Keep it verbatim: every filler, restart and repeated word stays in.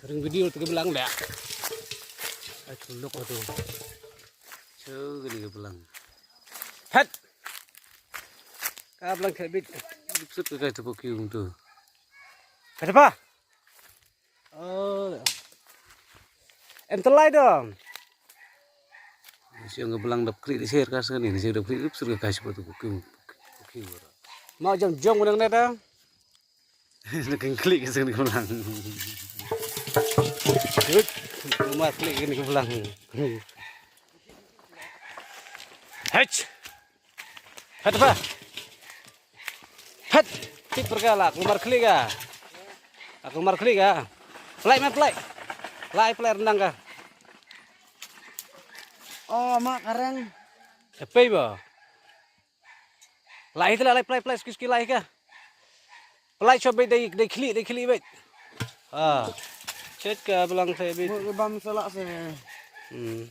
Ring video tu ka blang dah. Ai tu lok tu. Chu kani ka blang. Phet. Ka blang khebit. Sut ka kai tu poki ung tu. Phet apa? Oh. Em telai dong. Siang ka blang dap kri di ser ka sini, siang dap kri di ser ka kai sipatu poki ung. Poki ung. Mau jong jong nang neta. Nak klik ke sini ka blang. Good. Kumar klik ke sini ka blang. Hech. Hat apa? Hat. Tip perkala. Kumar klik ah. Aku kumar klik ah. Play me play. Play play rendang ka. Oh, mak kareng. Apa ba? Lai te lai play play ski ski lai ka. Play chop bit dei dei khli dei khli bit. Ah. Chet ka blang te bit. Bam sala se. Hmm.